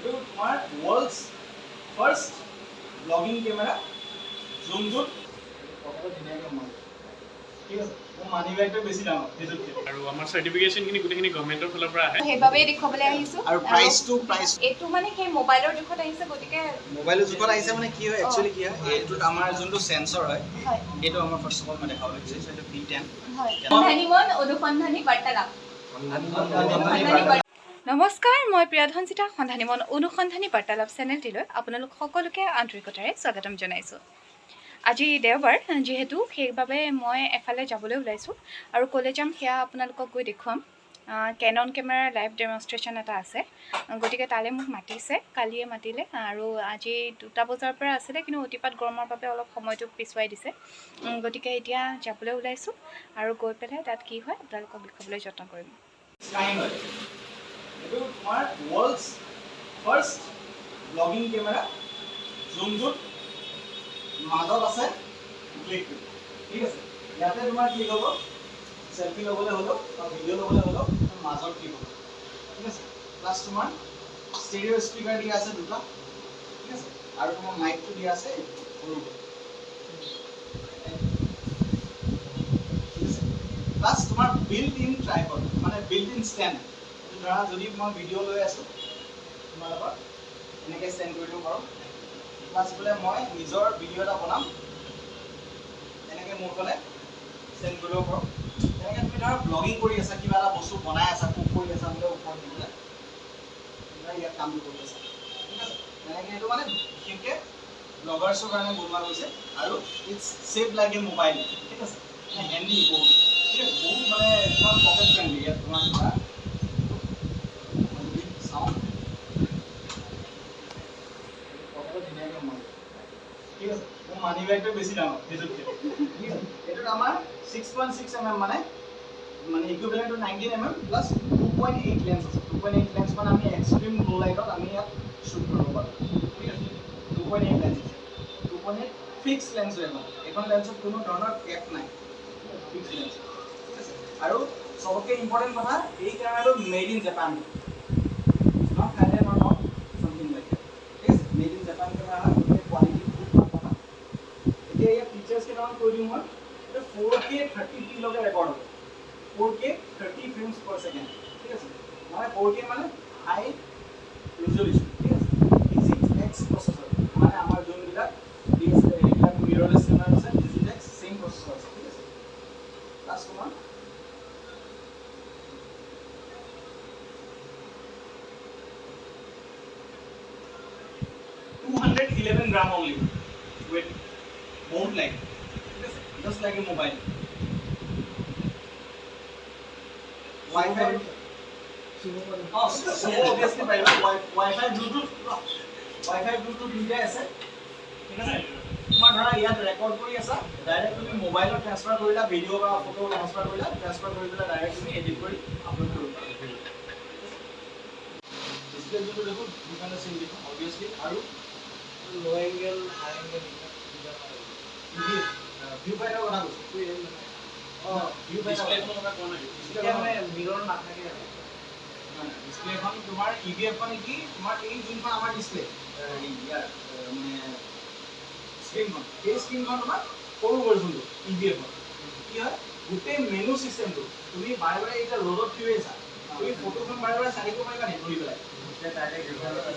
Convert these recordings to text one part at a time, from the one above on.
এইটো তোমাৰ worlds first blogging camera, যোনটোত কথাটো ধুনীয়াকৈ মই, ঠিক আছে, মোৰ মানি বেগটো বেছি ডাঙৰ সেইটোতকৈ। আৰু আমাৰ চাৰ্টিফিকেশ্যনখিনি গোটেইখিনি গভৰ্ণমেণ্টৰ ফালৰ পৰা আহে, সেইবাবেই দেখুৱাবলৈ আহিছোঁ। আৰু প্ৰাইচটো এইটো মানে সেই মোবাইলৰ জোখত আহিছে, গতিকে মোবাইলৰ জোখত আহিছে। মানে কি হয়, একচুৱেলি কি হয়, এইটোত আমাৰ যোনটো চেঞ্চৰ হয়, হয়, এইটো আমাৰ ফাৰ্ষ্ট অফ অল মই দেখাবলৈ বিচাৰিছোঁ, এইটো ভি 10। হয়, সন্ধানী মন অনুসন্ধানী বাৰ্তালাপ। নমস্কাৰ, মই প্ৰিয়া ধনজিতা, সন্ধানী মন অনুসন্ধানী বাৰ্তালাপ চেনেলটিলৈ আপোনালোক সকলোকে আন্তৰিকতাৰে স্বাগতম জনাইছোঁ। আজি দেওবাৰ যিহেতু, সেইবাবে মই এফালে যাবলৈ ওলাইছোঁ আৰু ক'লৈ যাম সেয়া আপোনালোকক গৈ দেখুৱাম। কেনন কেমেৰাৰ লাইভ ডেমনষ্ট্ৰেশ্যন এটা আছে, গতিকে তালৈ মোক মাতিছে, কালিয়ে মাতিলে আৰু আজি 2টা বজাৰ পৰা আছিলে, কিন্তু অতিপাত গৰমৰ বাবে অলপ সময়টো পিছুৱাই দিছে। গতিকে এতিয়া যাবলৈ ওলাইছোঁ আৰু গৈ পেলাই তাত কি হয় আপোনালোকক দেখুৱাবলৈ যত্ন কৰিম। কাইণ্ড হয়, এইটো তোমাৰ ৱৰ্ল্ডছ ফাৰ্ষ্ট ব্লগিং কেমেৰা, যোনটোত মাজত আছে ক্লিকটো, ঠিক আছে। ইয়াতে তোমাৰ কি হ'ব, চেলফি ল'বলৈ হ'লেও বা ভিডিঅ' ল'বলৈ হ'লেও মাজত ক্লিক হ'ব, ঠিক আছে। প্লাছ তোমাৰ ষ্টেৰিঅ' স্পীকাৰ দিয়া আছে দুটা, ঠিক আছে, আৰু তোমাৰ মাইকটো দিয়া আছে সৰুকৈ, ঠিক আছে। প্লাছ তোমাৰ বিল্ট ইন ট্ৰাইপড, মানে বিল্ট ইন ষ্টেণ্ড। এইটো ধৰা যদি মই ভিডিঅ' লৈ আছোঁ তোমালোকৰ, এনেকৈ ষ্টেণ্ড কৰি দিব পাৰোঁ। প্লাছ বোলে মই নিজৰ ভিডিঅ' এটা বনাম, এনেকৈ মোৰ ফালে ষ্টেণ্ড কৰি দিব পাৰোঁ। তেনেকৈ তুমি ধৰা ব্লগিং কৰি আছা, কিবা এটা বস্তু বনাই আছা, কুক কৰি আছা বোলে, ওপৰত দি পেলাই ধৰা ইয়াত কামটো কৰি আছা, ঠিক আছে। তেনেকৈ এইটো মানে বিশেষকৈ ব্লগাৰ্ছৰ কাৰণে বনোৱা গৈছে আৰু it's shape like a mobile, ঠিক আছে, মানে হেণ্ডি বহুত, ঠিক আছে, বহুত মানে তোমাৰ পকেট ফ্ৰেণ্ডলি। ইয়াত তোমাৰ ধৰা মই যদি চাওঁ, পকেটত ধুনীয়াকৈ সোমাই যায়, ঠিক আছে। মোৰ মানি বেগটো বেছি ডাঙৰ সেইটোতকৈ, ঠিক আছে। এইটোত আমাৰ 6.6 mm, মানে equivalent to 19 mm plus 2.8 lens আছে। 2.8 লেন্স মানে আমি এক্সট্ৰিম ল' লাইটত আমি ইয়াত শ্বুট কৰিব পাৰোঁ, ঠিক আছে। 2.8 লেন্স আছে, 2.8 ফিক্স লেন্স হয় এখন। এইখন লেন্সত কোনো ধৰণৰ কেপ নাই, ফিক্স লেন্স, ঠিক আছে। আৰু চবতকৈ ইম্পৰ্টেণ্ট কথা, এই কেমেৰাটো made in Japan, not Thailand or not something like that, ঠিক আছে। মেড ইন জাপান কেমেৰা হয়, গতিকে কোৱালিটি বহুত ভাল পাবা। এতিয়া ইয়াৰ ফিচাৰ্ছ কেইটামান কৈ দিওঁ মই। এইটো 4K 30p লৈকে ৰেকৰ্ড হ'ব, 4K 30 frames per second, ঠিক আছে। মানে 4K মানে হাই ৰিজলিউশ্যন, ঠিক আছে। ডিজিট এক্স প্ৰচেছৰ, মানে আমাৰ যোনবিলাক এইবিলাক মিৰৰলেছ কেমেৰা আছে, ডিজিট এক্স ছেইম প্ৰচেছৰ আছে, ঠিক আছে। প্লাছ তোমাৰ 211 gram only weight, বহুত লাইট, ঠিক আছে, just like a mobile. WiFi, অঁ, অভিয়াছলি পাৰিবা। ৱাইফাই, ব্লুটুথ, ৱাইফাই ব্লুটুথ দুইটাই আছে, ঠিক আছে। তোমাৰ ধৰা ইয়াত ৰেকৰ্ড কৰি আছা, ডাইৰেক্ট তুমি মোবাইলত ট্ৰেন্সফাৰ কৰিলা, ভিডিঅ' বা ফটো ট্ৰেন্সফাৰ কৰিলা, ট্ৰেন্সফাৰ কৰি পেলাই ডাইৰেক্ট তুমি এডিট কৰি আপলোড কৰিব পাৰা। ডিছপ্লে যোনটো দেখোঁ, দুইফালে চেম দেখোঁ অভিয়াছলি। আৰু ল' এংগেল, হাই এংগেল। ভিউ ফাইণ্ডাৰৰ কথা কৈছোঁ, অঁ, ভিউ ফাইণ্ডাৰ। ডিছপ্লেখনৰ কথা কোৱা নাই। এতিয়া মানে মিৰৰ নাথাকে আৰু। ডিছপ্লেখন তোমাৰ ইভিএফ মানে কি, তোমাৰ এই যোনখন আমাৰ ডিছপ্লে ইয়াৰ মানে স্ক্ৰীনখন, সেই স্ক্ৰীনখন তোমাৰ সৰু ভাৰ্জনটো ইভিএফৰ। কি হয়, গোটেই মেনু চিষ্টেমটো তুমি বাৰে বাৰে, এতিয়া ৰ'দত থিয় হৈ আছা তুমি, ফটোখন বাৰে বাৰে চাই থাকিব পাৰিবা নি ধৰি পেলাই?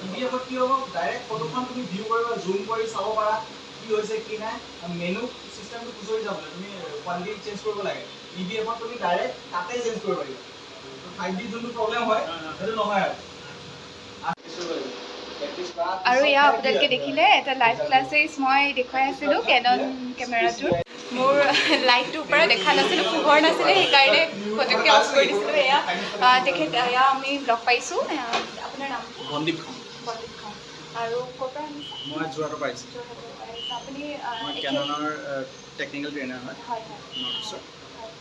ইভিএফত কি হ'ব, ডাইৰেক্ট ফটোখন তুমি ভিউ কৰিবা, জুম কৰি চাব পাৰা কি হৈছে কি নাই। মেনু চিষ্টেমটো খুচৰি যাবলৈ তুমি কোৱালিটি চেঞ্জ কৰিব লাগে, ইভিএফত তুমি ডাইৰেক্ট তাতে চেঞ্জ কৰিব পাৰিবা। 5D যোনটো প্ৰব্লেম হয়, সেইটো নহয় আৰু। আৰু এয়া আপোনালোকে দেখিলে এটা লাইভ ক্লাছেছ মই দেখুৱাই আছিলোঁ কেনন কেমেৰাটোৰ। মোৰ লাইটটোৰ পৰা দেখা নাছিলোঁ, পোহৰ নাছিলে, সেইকাৰণে ফটককৈ অফ কৰি দিছিলোঁ। এয়া তেখেত, এয়া আমি লগ পাইছোঁ। আপোনাৰ নাম? বন্দীপ খান। বন্দীপ খান। আৰু ক'ৰ পৰা আহিছে? মই যোৰহাটৰ পৰা আহিছোঁ। যোৰহাটৰ পৰা আহিছে আপুনি। মই কেননৰ টেকনিকেল ট্ৰেইনাৰ হয় হয় হয় নৰ্থ ইষ্টৰ।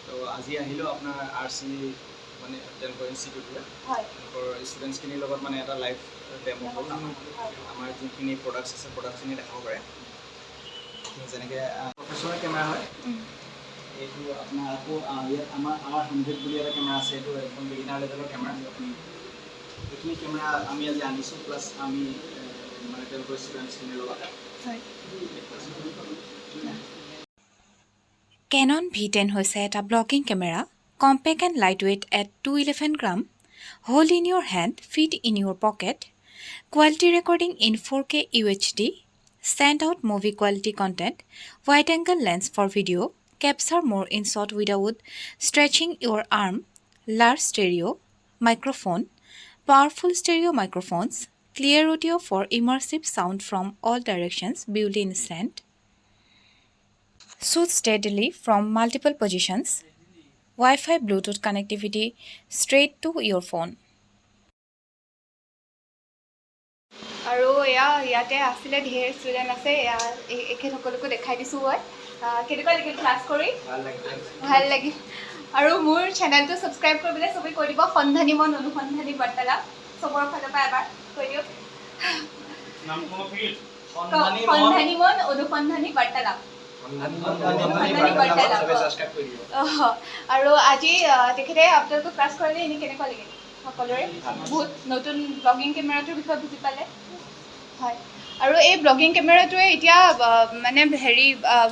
তো আজি আহিলোঁ আপোনাৰ আৰ চি, মানে তেওঁলোকৰ ইনষ্টিটিউটলৈ, তেওঁলোকৰ ষ্টুডেণ্টছখিনিৰ লগত মানে এটা লাইভ ডেম' হ'ল। আমাৰ যোনখিনি প্ৰডাক্টছ আছে, প্ৰডাক্টছখিনি দেখাব পাৰে, যেনেকৈ প্ৰফেচনেল কেমেৰা হয় এইটো আপোনাৰ। আকৌ ইয়াত আমাৰ আৰ 100 বুলি এটা কেমেৰা আছে, এইটো একদম বিগিনাৰ লেভেলৰ কেমেৰা। এইখিনি কেমেৰা আমি আজি আনিছোঁ, প্লাছ আমি মানে তেওঁলোকৰ ষ্টুডেণ্টছখিনিৰ লগত হয়। কেনন V10 হৈছে এটা vlogging camera, compact and lightweight at 211 gram, hold in your hand, fit in your pocket, quality recording in 4K UHD, send out movie quality content, wide angle lens for video, capture more in shot without stretching your arm, large stereo microphone, powerful stereo microphones, clear audio for immersive sound from all directions, built-in stand, shoot steadily from multiple positions, Wi-Fi Bluetooth connectivity straight to your phone. আৰু এয়া ইয়াতে আছিলে, ঢেৰ student আছে। এয়া এখেতসকলকো দেখাই দিছোঁ মই। কেনেকুৱা লাগিল ক্লাছ কৰি? ভাল লাগিল। ভাল লাগিল। আৰু মোৰ চেনেলটো ছাবস্ক্ৰাইব কৰিবলৈ চবেই কৈ দিব, সন্ধানী মন অনুসন্ধানী বাৰ্তালাপ। চবৰ ফালৰ পৰা এবাৰ কৈ দিয়ক। নাম মনত থাকিল? সন্ধানী মন সন্ধানী মন অনুসন্ধানী বাৰ্তালাপ। সন্ধানী বাৰ্তালাপ। চবে ছাবস্ক্ৰাইব কৰি দিব। আৰু আজি তেখেতে আপোনালোকক ক্লাছ কৰালে, এনেই কেনেকুৱা লাগিল সকলোৰে? বহুত নতুন ব্লগিং কেমেৰাটোৰ বিষয়ে বুজি পালে। হয়, আৰু এই ব্লগিং কেমেৰাটোৱে এতিয়া মানে হেৰি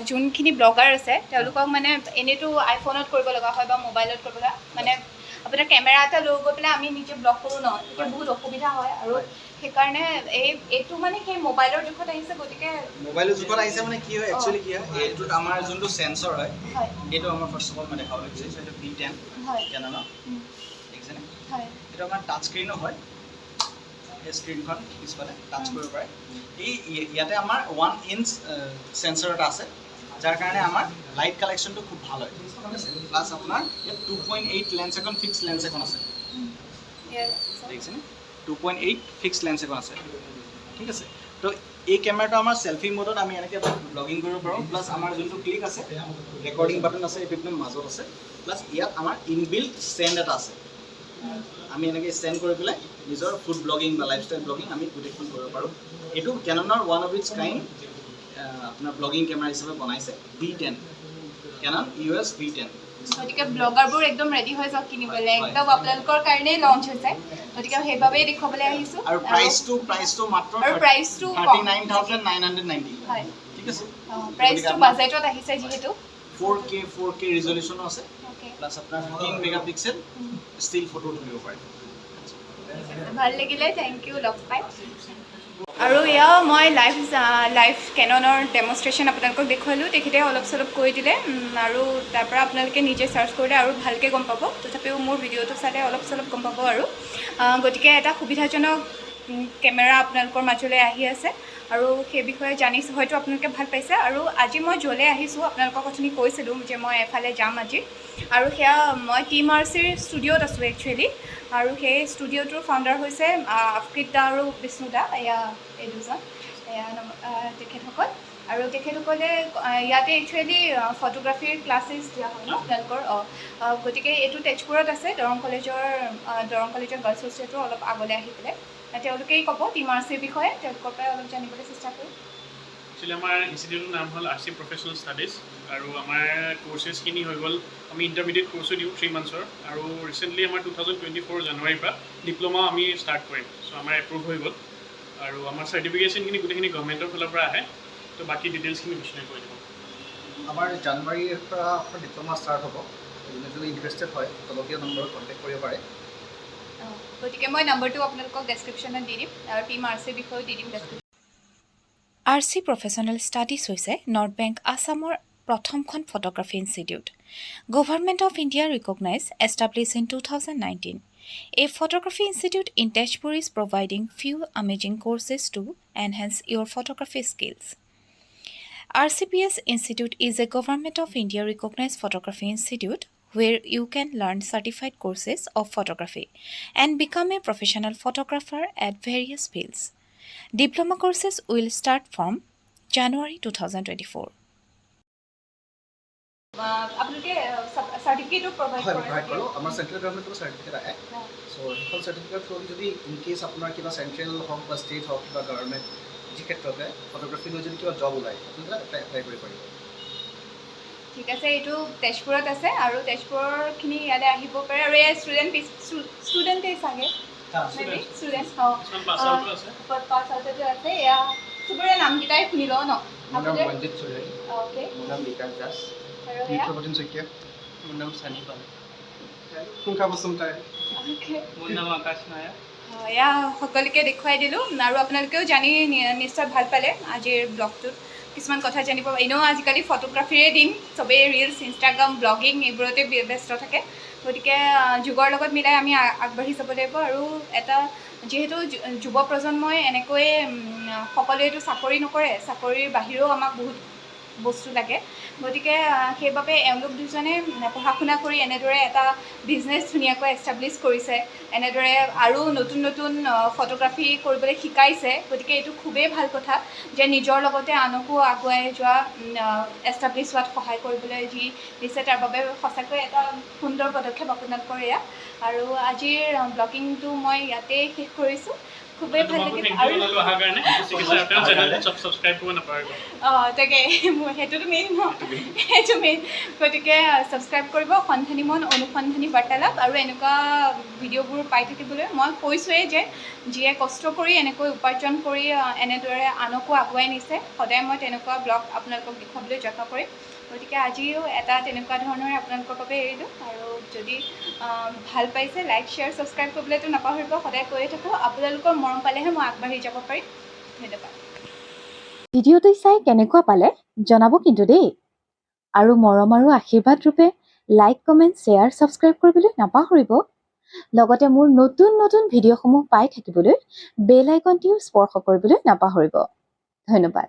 যোনখিনি ব্লগাৰ আছে তেওঁলোকক মানে এনেইতো আইফোনত কৰিব লগা হয় বা মোবাইলত কৰিব লগা, মানে আপোনাৰ কেমেৰা এটা লৈ গৈ পেলাই আমি নিজে ব্লগ কৰোঁ ন, তেতিয়া বহুত অসুবিধা হয়। আৰু সেইকাৰণে এইটো মানে সেই মোবাইলৰ যুগত আহিছে, গতিকে মোবাইলৰ যুগত আহিছে। মানে কি হয়, একচুৱেলি কি হয়, এইটোত আমাৰ যোনটো চেঞ্চৰ হয়, এইটো আমাৰ ফাৰ্ষ্ট অফ অল মই দেখাবলৈ বিচাৰিছোঁ, এইটো V10 কেননৰ। দেখিছেনে? হয়। এইটো আমাৰ টাচ স্ক্ৰীণো হয়। এই স্ক্ৰীণখন পিছফালে টাচ কৰিব পাৰে। এই ইয়াতে আমাৰ 1 ইঞ্চ চেঞ্চৰ এটা আছে, যাৰ কাৰণে আমাৰ লাইট কালেকশ্যনটো খুব ভাল হয়। ঠিক আছে? প্লাছ আপোনাৰ ইয়াত 2.8 লেন্স এখন, ফিক্স লেন্স এখন আছে। দেখিছেনে? 2.8 ফিক্স লেন্স এখন আছে। ঠিক আছে? তো এই কেমেৰাটো আমাৰ চেলফি মোডত আমি এনেকৈ ব্লগিং কৰিব পাৰোঁ। প্লাছ আমাৰ যোনটো ক্লিক আছে, ৰেকৰ্ডিং বাটন আছে, এইটো একদম মাজত আছে। প্লাছ ইয়াত আমাৰ ইনবিল্ট ষ্টেণ্ড এটা আছে। আমি এনেকৈ ষ্টেণ্ড কৰি পেলাই নিজৰ ফুড ব্লগিং বা লাইফষ্টাইল ব্লগিং আমি গোটেইখন কৰিব পাৰোঁ। এইটো কেননৰ ওৱান অফ it's kind আপোনাৰ ব্লগিং কেমেৰা হিচাপে বনাইছে, V10, Canon EOS V10। গতিকে ব্লগাৰবোৰ একদম ৰেডি হৈ যাওক কিনিবলৈ। একদম আপোনালোকৰ কাৰণেই লঞ্চ হৈছে, গতিকে সেইবাবেই দেখুৱাবলৈ আহিছোঁ। আৰু প্ৰাইচটো মাত্ৰ আৰু প্ৰাইচটো 39,990। ঠিক আছে? প্ৰাইচটো বাজেটত আহিছে যিহেতু। 4K ৰিজলিউশ্যনো আছে। প্লাছ আপোনাৰ 15 মেগা পিক্সেল ষ্টিল ফটো তুলিব পাৰে। ভাল লাগিলে, thank U log পাই। আৰু এয়া মই লাইভ লাইভ কেননৰ ডেমনষ্ট্ৰেশ্যন আপোনালোকক দেখুৱালোঁ। তেখেতে অলপ চলপ কৈ দিলে আৰু তাৰপৰা আপোনালোকে নিজে চাৰ্চ কৰিলে আৰু ভালকৈ গম পাব। তথাপিও মোৰ ভিডিঅ'টো চালে অলপ চলপ গম পাব। আৰু গতিকে এটা সুবিধাজনক কেমেৰা আপোনালোকৰ মাজলৈ আহি আছে আৰু সেই বিষয়ে জানি হয়তো আপোনালোকে ভাল পাইছে। আৰু আজি মই য'লৈ আহিছোঁ, আপোনালোকক অথনি কৈছিলোঁ যে মই এফালে যাম আজি, আৰু সেয়া মই টিম আৰ চিৰ ষ্টুডিঅ'ত আছোঁ একচুৱেলি। আৰু সেই ষ্টুডিঅ'টোৰ ফাউণ্ডাৰ হৈছে আফকৃত দা আৰু বিষ্ণু দা। এয়া এই দুজন, এয়া তেখেতসকল। আৰু তেখেতসকলে ইয়াতে একচুৱেলি ফটোগ্ৰাফীৰ ক্লাছেছ দিয়া হয় ন আপোনালোকৰ? অঁ, গতিকে এইটো তেজপুৰত আছে, দৰং কলেজৰ গাৰ্লছ হোষ্টেলটোৰ অলপ আগলৈ আহি পেলাই। তেওঁলোকেই ক'ব টিম আৰ চিৰ বিষয়ে, তেওঁলোকৰ পৰাই অলপ জানিবলৈ চেষ্টা কৰিম। একচুৱেলি আমাৰ ইনষ্টিটিউটৰ নাম হ'ল আৰ চি প্ৰফেচনেল ষ্টাডিজ আৰু আমাৰ কৰ্চেছখিনি হৈ গ'ল, আমি ইণ্টাৰমিডিয়েট কৰ্চো দিওঁ 3 মান্থছৰ আৰু ৰিচেণ্টলি আমাৰ 2024 জানুৱাৰীৰ পৰা ডিপ্ল'মাও আমি ষ্টাৰ্ট কৰিম। চ' আমাৰ এপ্ৰুভ হৈ গ'ল আৰু আমাৰ চাৰ্টিফিকেশ্যনখিনি গোটেইখিনি গভমেণ্টৰ ফালৰ পৰা আহে। ত' বাকী ডিটেইলছখিনি বিষ্ণুৱে কৈ দিব। আমাৰ জানুৱাৰীৰ পৰা আপোনাৰ ডিপ্ল'মা ষ্টাৰ্ট হ'ব। যোনে যোনে ইণ্টাৰেষ্টেড হয়, তলত দিয়া নম্বৰত কণ্টেক্ট কৰিব পাৰে। গতিকে মই নম্বৰটো আপোনালোকক ডেছক্ৰিপশ্যনত দি দিম আৰু টিম আৰ চিৰ বিষয়েও দি দিম description. R C professional studies হৈছে নৰ্থ বেংক আছামৰ প্ৰথমখন photography institute, Government of India recognise, establish in 2019. A photography institute in Tezpur is providing few amazing courses to enhance your photography skills. RCPS Institute is a Government of India recognized photography institute where you can learn certified courses of photography and become a professional photographer at various fields. Diploma courses will start from January 2024. আপোনালোকে চাৰ্টিফিকেটো provide হয়, কৰে? Provide কৰোঁ। আমাৰ central গভৰ্ণমেণ্টৰ certificate আহে। চ' সেইখন certificate through the যদি in cash আপোনাৰ কিবা চেণ্ট্ৰেল হওক বা ষ্টেট হওক বা গভৰ্ণমেণ্ট যি ক্ষেত্ৰতে ফটোগ্ৰাফী লৈ যদি কিবা জব ওলায়, আপুনি তাত এপ্লাই কৰিব পাৰিব। ঠিক আছে। এইটো তেজপুৰত আছে আৰু তেজপুৰৰখিনি ইয়ালৈ আহিব পাৰে। আৰু এয়া ষ্টুডেণ্টেই চাগে? Maybe students. অঁ। কিছুমান পাছ আউটো আছে। পাছ আউটতো আছে। এয়া চবৰে নামকেইটাই শুনি লওঁ ন। মোৰ নাম আপোনাৰ মঞ্জিত চৌধুৰী। অ'কে। মোৰ নাম বিকাশ দাস। আৰু এয়া? প্ৰতীম শইকীয়া। মোৰ নাম চানি পাল। পুংখা বসুমতাৰী। অ'কে। মোৰ নাম আকাশ নায়ক। এয়া সকলোকে দেখুৱাই দিলোঁ আৰু আপোনালোকেও জানি নিশ্চয় ভাল পালে। আজিৰ ব্লগটোত কিছুমান কথা জানিব। এনেও আজিকালি ফটোগ্ৰাফীৰে দিন, চবেই ৰিলচ, ইনষ্টাগ্ৰাম, ব্লগিং এইবোৰতে ব্যস্ত থাকে। গতিকে যুগৰ লগত মিলাই আমি আগবাঢ়ি যাব লাগিব। আৰু এটা যিহেতু যুৱ প্ৰজন্মই এনেকৈয়ে সকলোৱেতো চাকৰি নকৰে, চাকৰিৰ বাহিৰেও আমাক বহুত বস্তু লাগে। গতিকে সেইবাবে এওঁলোক দুজনে পঢ়া শুনা কৰি এনেদৰে এটা বিজনেছ ধুনীয়াকৈ এষ্টাব্লিছ কৰিছে, এনেদৰে আৰু নতুন নতুন ফটোগ্ৰাফী কৰিবলৈ শিকাইছে। গতিকে এইটো খুবেই ভাল কথা যে নিজৰ লগতে আনকো আগুৱাই যোৱা, এষ্টাব্লিছ হোৱাত সহায় কৰিবলৈ যি দিছে, তাৰ বাবে সঁচাকৈ এটা সুন্দৰ পদক্ষেপ আপোনালোকৰ এয়া। আৰু আজিৰ ব্লগিংটো মই ইয়াতে শেষ কৰিছোঁ। খুবেই ভাল তোমাকো লাগিল। Thank U আৰু জনালোঁ অহাৰ কাৰণে। ঠিক আছে, আৰু তেওঁৰ চেনেলটো ছাবস্ক্ৰাইব কৰিব নাপাহৰিব। অঁ, তাকে, মোৰ সেইটোতো মেইন ন, সেইটো মেইন। গতিকে ছাবস্ক্ৰাইব কৰিব সন্ধানী মন অনুসন্ধানী বাৰ্তালাপ। আৰু এনেকুৱা ভিডিঅ'বোৰ পাই থাকিবলৈ মই কৈছোঁৱেই যে যিয়ে কষ্ট কৰি এনেকৈ উপাৰ্জন কৰি এনেদৰে আনকো আগুৱাই নিছে, সদায় মই তেনেকুৱা ব্লগ আপোনালোকক দেখুৱাবলৈ যত্ন কৰিম। গতিকে আজিও এটা তেনেকুৱা ধৰণৰে আপোনালোকৰ বাবে এৰিলোঁ। আৰু যদি ভাল পাইছে, লাইক, শ্বেয়াৰ, ছাবস্ক্ৰাইব কৰিবলৈতো নাপাহৰিব। সদায় কৈয়ে থাকোঁ, আপোনালোকৰ মৰম পালেহে মই আগবাঢ়ি যাব পাৰিম। ধন্যবাদ। ভিডিঅ'টো চাই কেনেকুৱা পালে জনাব কিন্তু দেই। আৰু মৰম আৰু আশীৰ্বাদ ৰূপে লাইক, কমেণ্ট, শ্বেয়াৰ, ছাবস্ক্ৰাইব কৰিবলৈ নাপাহৰিব। লগতে মোৰ নতুন নতুন ভিডিঅ'সমূহ পাই থাকিবলৈ বেল আইকনটিও স্পৰ্শ কৰিবলৈ নাপাহৰিব। ধন্যবাদ।